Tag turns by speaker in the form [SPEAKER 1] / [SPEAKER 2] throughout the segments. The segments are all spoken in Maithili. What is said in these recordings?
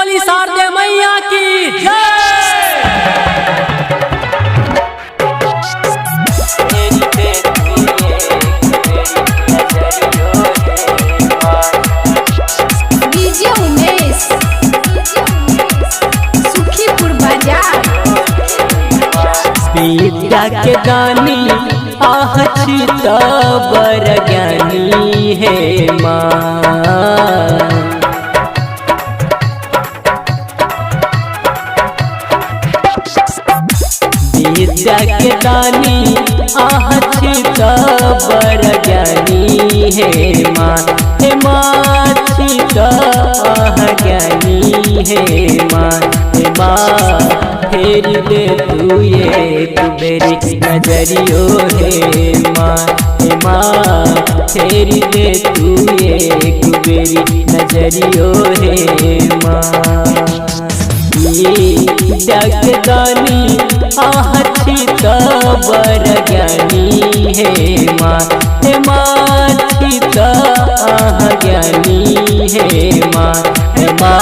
[SPEAKER 1] बोली शारदे मैया की जय।
[SPEAKER 2] डीजे उमेश, सुखीपुर बाजार।
[SPEAKER 1] विद्या के दानी आह छी बर ज्ञानी हे माँ। विद्या के दानी आह छी बर ज्ञानी हे माँ, हे माँ छी आह ज्ञानी हे माँ, हे माँ फेर दे तू एक बेरी नजरियो हे माँ, हे माँ फेर दे तू एक बेरी नजरियो हे माँ। जगदानी आह छी बर ज्ञानी हे माँ, हे माँ छी आह ज्ञानी हे माँ, हे माँ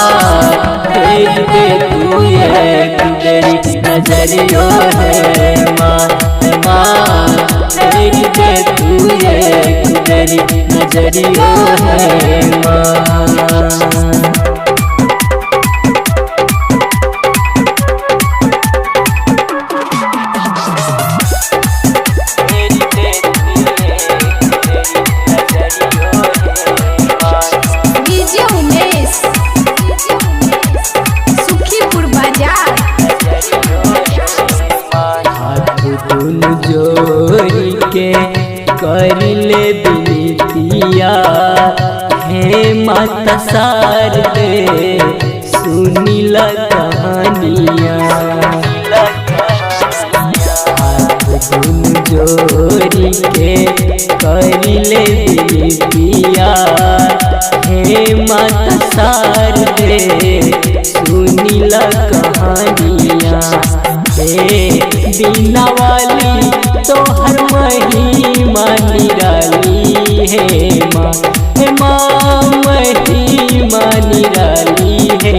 [SPEAKER 1] फेर दे तू एक बेरी नजरियो हे माँ, हे माँ फेर दे तू एक बेरी नजरियो हे माँ।
[SPEAKER 2] डीजे उमेश, सुखीपुर बाजार।
[SPEAKER 1] हाथ दुनु जोड़ के कर ले विनतिया हे माता शारदे सुनी ला कहानिया। हाथ दुनु जोड़ के कर ले विनतिया हे माता शारदे सुनी ला कहानिया। हे बीना वाली तोहर महिमा निराली हे माँ, हे माँ महिमा निराली हे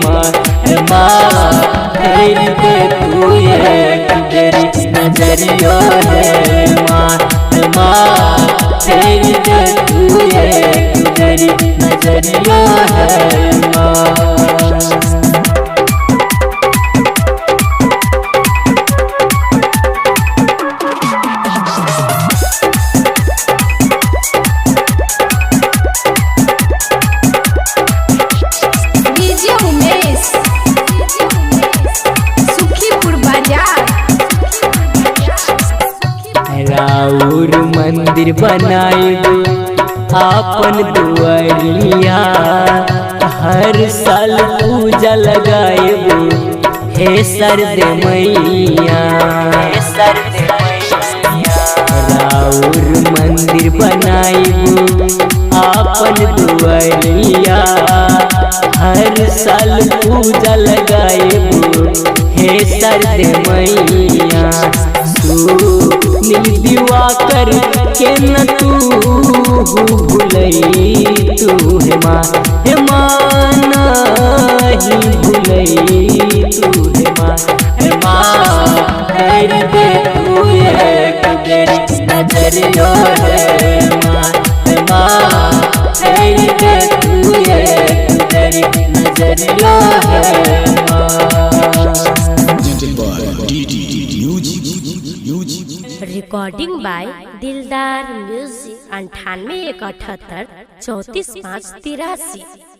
[SPEAKER 1] माँ, हे माँ फेर दे तू एक बेरी नजरियो हे माँ, हे माँ फेर दे तू एक बेरी नजरियो हे माँ।
[SPEAKER 2] डीजे उमेश, सुखीपुर बाजार।
[SPEAKER 1] राउर मंदिर बनाइब आपन दुआरिया, हर साल पूजा लगाइब हे सरदे मैया। राउर मंदिर बनाइब आपन दुआरिया, हर साल पूजा लगाइब हे सरदे मैया। सुनील दिवाकर के न तू भूलई तू हे माँ, हे माँ नाही भूलई तू हे माँ, हे माँ फेर दे तू एक बेरी नजरियो हे माँ, हे माँ फेर दे तू एक बेरी नजरियो हे माँ।
[SPEAKER 3] Presented by DD Music Music.
[SPEAKER 4] Recording by Dildar music 98 178 34 5 83।